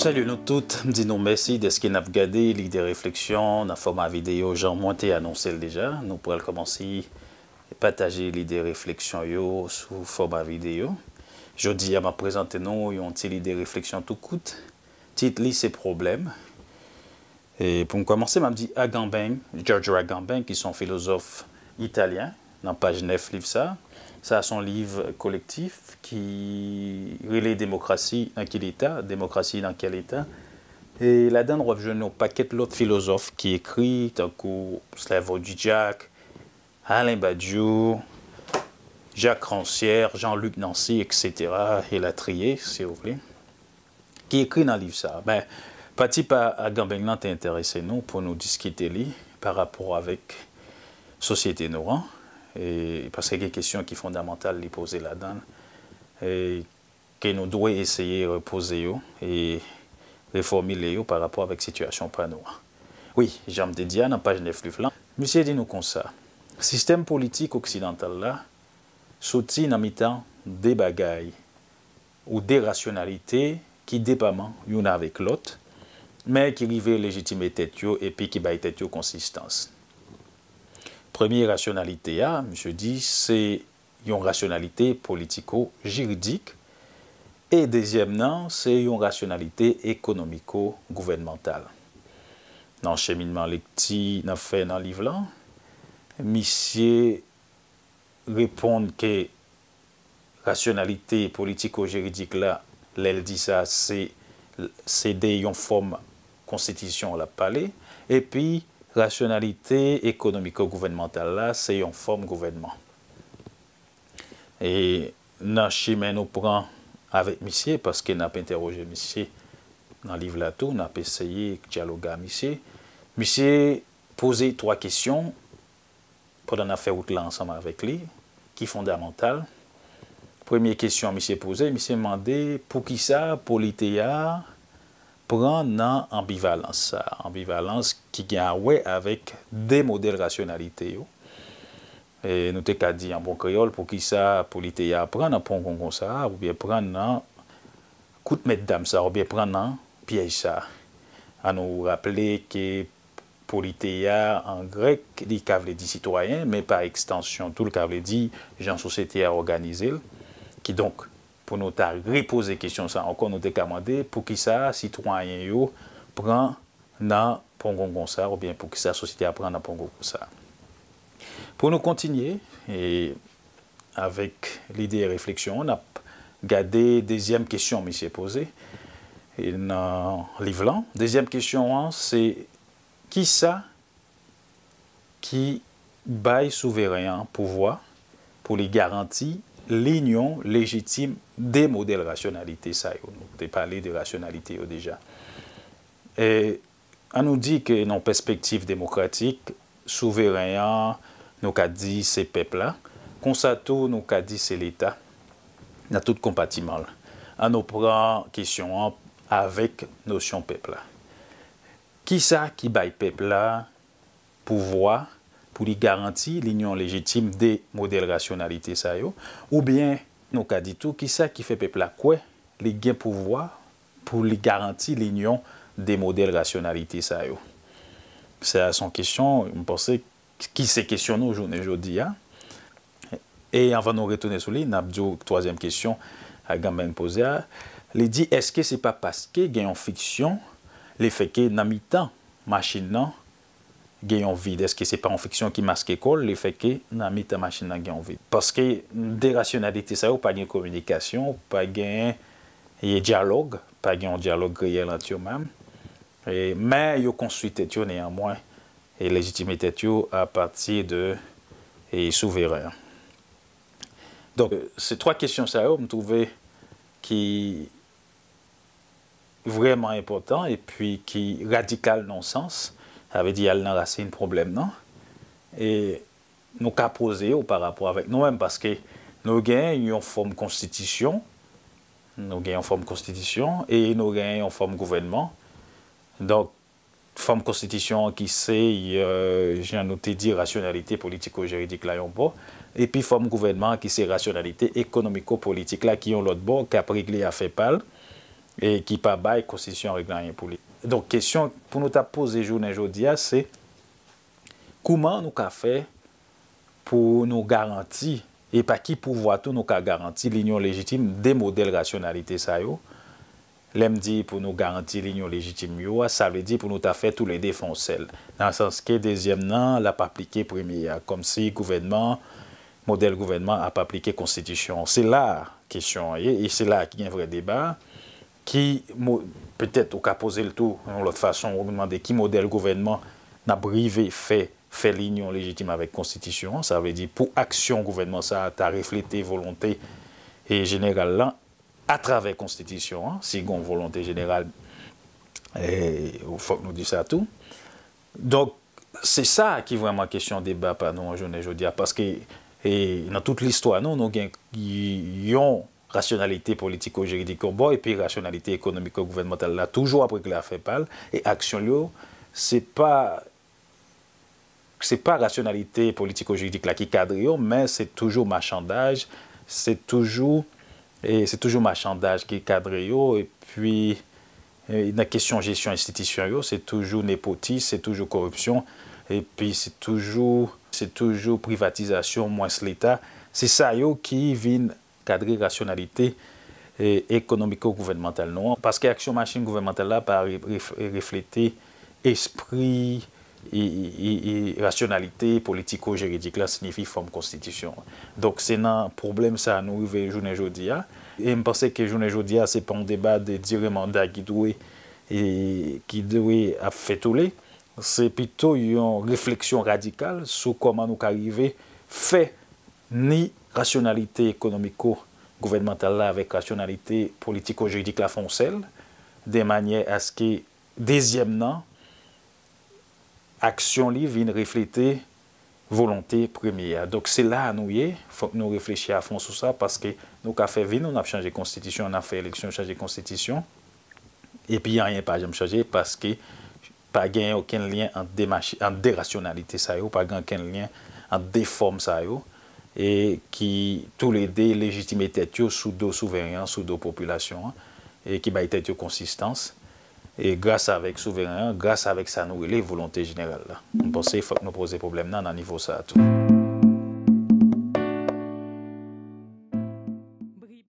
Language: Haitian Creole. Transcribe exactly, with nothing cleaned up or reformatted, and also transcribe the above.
Salye nou tout, m di nou mèsi dèske n ap gade Lide Refleksyon nan fòma videyo jan mwen te anonse l deja. Nou pral kòmanse pataje lide refleksyon yo sou fòma videyo. Jodi a, m ap prezante nou yon ti lide refleksyon tou kout. Tit li se Pwoblèm. E pou m kòmanse, m ap di Agamben, Giorgio Agamben, ki se yon filozòf italyen, nan paj nèf liv sa. Sa se yon liv kolektif ki rele Démocratie dans quel état, Démocratie dans quel état. E ladan l, w ap jwenn yon pakèt lòt filozòf ki ekri, tankou Slavoj Žižek, Alain Badiou, Jacques Rancière, Jean-Luc Nancy, et cetera, elatriye, si w vle, ki ekri nan liv sa a. Men, pati pa Agamben nan te enterese nou pou nou diskite li pa rapò avèk sosyete nou an, e, paske gen kesyon ki fondamantal li poze ladan l, e, ke nou dwe eseye repoze yo e refòmile yo pa rapò avèk sitiyasyon pa nou an. Wi, jan m te di a nan paj nèf liv lan, misye di nou konsa, sistèm politik oksidantal la soti nan mitan de bagay ou de rasyonalite ki depaman youn avèk lòt, men ki rive lejitime tèt yo epi ki bay tèt yo konsistans. Premye rasyonalite a, misye di, se yon rasyonalite politiko-jiridik, e dezyèm nan, se yon rasyonalite ekonomiko-gouvènmantal. Nan cheminman lekti n ap fè nan liv lan, misye reponn ke rasyonalite politiko-jiridik la, lè l di sa, se, se de yon fòm konstitisyon l ap pale, epi rasyonalite ekonomiko-gouvènmantal la, se yon fòm gouvènman. E nan chemen nou pran avèk misye, paske n ap entèwoje misye nan liv la tou, n ap eseye dyaloge a misye. Misye poze twa kesyon pandan n ap fè wout la ansanm avèk li, ki fondamantal. Premye kesyon misye poze, misye mande poukisa Politeya pran nan anbivalans sa, anbivalans ki gen a wè avèk de modèl rasyonalite yo. E nou te ka di an bon kreyòl, poukisa Politeya pran nan pongon konsa, oubyen pran nan kout mètdam sa, oubyen pran nan pyèj sa. An nou raple ke Politeya an grèk, li ka vle di sitwayen, men pa ekstansyon tou, li ka vle di jan sosyete a òganize l. Kidonk, pou nou ta repoze kesyon sa ankò, nou te ka mande poukisa sitwayen yo pran nan pongon konsa, oubyen poukisa sosyete a pran nan pongon konsa. Pou nou kontinye, e, avèk lide refleksyon an, n ap gade dezyèm kesyon misye poze, e, nan liv lan. Dezyèm kesyon an, se kisa ki bay souveren an pouvwa pou li garanti linyon lejitim de modèl rasyonalite sa yo. Nou te pale de rasyonalite yo deja. E, an nou di ke nan yon pèspektiv demokratik, souveren an, nou ka di se pèp la. Konsa tou, nou ka di se Leta, nan tout konpatiman l. An nou pran kesyon an avèk nosyon pèp la. Kisa ki bay pèp la pouvwa pou li garanti linyon lejitim de modèl rasyonalite sa yo, oubyen nou ka di tou kisa ki fè pèp la kwè li gen pouvwa pou li garanti linyon de modèl rasyonalite sa yo? Sa se yon kesyon, m panse, ki se kesyon nou jounen jodi a. E anvan nou retounen sou li, n ap di w twazyèm kesyon Agamben poze a. Li di, èske se pa paske gen yon fiksyon, lefètke nan mitan machin nan, gen yon vid? Èske se pa yon fiksyon ki maske kò l, lefètke nan mitan machin nan gen yon vid? Paske de rasyonalite sa yo pa gen kominikasyon, pa gen, e, dyalòg, pa gen yon dyalòg reyèl ant yo menm. E, men yo konstwi tèt yo neyanmwen, e lejitime tèt yo apati de, e, souveren an. Donk, se twa kesyon sa yo, m twouve ki vrèman enpòtan epi ki radikal nan yon sans, sa vle di al nan rasin pwoblèm nan. E nou ka poze yo pa rapò avèk nou menm, paske nou gen yon fòm konstitisyon, nou gen yon fòm konstitisyon e nou gen yon fòm gouvènman. Donk, fòm konstitisyon an ki se, euh, jan nou te di, rasyonalite politiko-jiridik la yon bò, epi fòm gouvènman an ki se rasyonalite ekonomiko-politik la ki yon lòt bò, k ap regle afè pa l. e ki pa bay konstitisyon an règ anyen pou li. Donk, kesyon pou nou ta poze jounen jodi a, se kouman nou ka fè pou nou garanti, e pa ki pouvwa tou nou ka garanti linyon lejitim de modèl rasyonalite sa yo. Lè m di pou nou garanti linyon lejitim yo a, sa vle di pou nou ta fè toulede fè yon sèl. Nan sans ke dezyèm nan, l ap aplike premye a, kòmsi gouvènman, modèl gouvènman ap aplike konstitisyon an. Se la a kesyon an ye, e se la a ki gen vrè deba a, ki, mo-, petèt ou ka poze l tou yon lòt fason, ou mande ki modèl gouvènman n ap rive fè, fè linyon lejitim avèk konstitisyon an, sa vle di pou aksyon gouvènman sa a ta reflete volonte, e, jeneral lan atravè konstitisyon an, si gen yon volonte jeneral, e, fòk nou di sa tou. Donk, se sa ki vrèman kesyon deba pa nou an jounen jodi a, paske, e, nan tout listwa nou, nou gen y-, yon rasyonalite politiko-jiridik yon bò, epi rasyonalite ekonomiko-gouvènmantal la toujou ap regle afè pa l, e aksyon l yo, se pa, se pa rasyonalite politiko-jiridik la ki kadre yo, men se toujou machandaj, se toujou, e se toujou machandaj ki kadre yo, epi, e nan kesyon jesyon enstitisyon yo, se toujou nepotis, se toujou koripsyon, epi se toujou, se toujou privatizasyon, mwens Leta. Se sa yo ki vin kadre rasyonalite, e, ekonomiko-gouvènmantal nou an, paske aksyon machin gouvènmantal la pa re-, ref-, reflete espri e, e, e, e rasyonalite politiko-jiridik la, siyifi fòm konstitisyon an. Donk, se nan pwoblèm sa a nou rive jounen jodi a. E m panse ke jounen jodi a, se pa yon deba de dire manda ki dwe, e, ki dwe ap fè tole. Se pito yon refleksyon radikal sou kòman nou ka rive fè ni rasyonalite ekonomiko-gouvènmantal la avèk rasyonalite politiko-jiridik la fè yon sèl, de manyè aske dezyèm nan, aksyon li vin reflete volonte premye a. Donk, se la a nou ye, fòk nou reflechi a fon sou sa, paske nou ka fè vi nou, n ap chanje konstitisyon, n ap fè eleksyon, chanje konstitisyon, epi anyen pa janm chanje, paske pa gen okenn lyen ant de machi-, ant de rasyonalite sa yo, pa gen okenn lyen ant de fòm sa yo, e ki toulede lejitime tèt yo sou do souveren an, sou do popilasyon an, e ki bay tèt yo konsistans, e gras avèk souveren an, gras avèk sa nou rele volonte jeneral la. M panse fòk nou poze pwoblèm nan nan nivo sa a tou.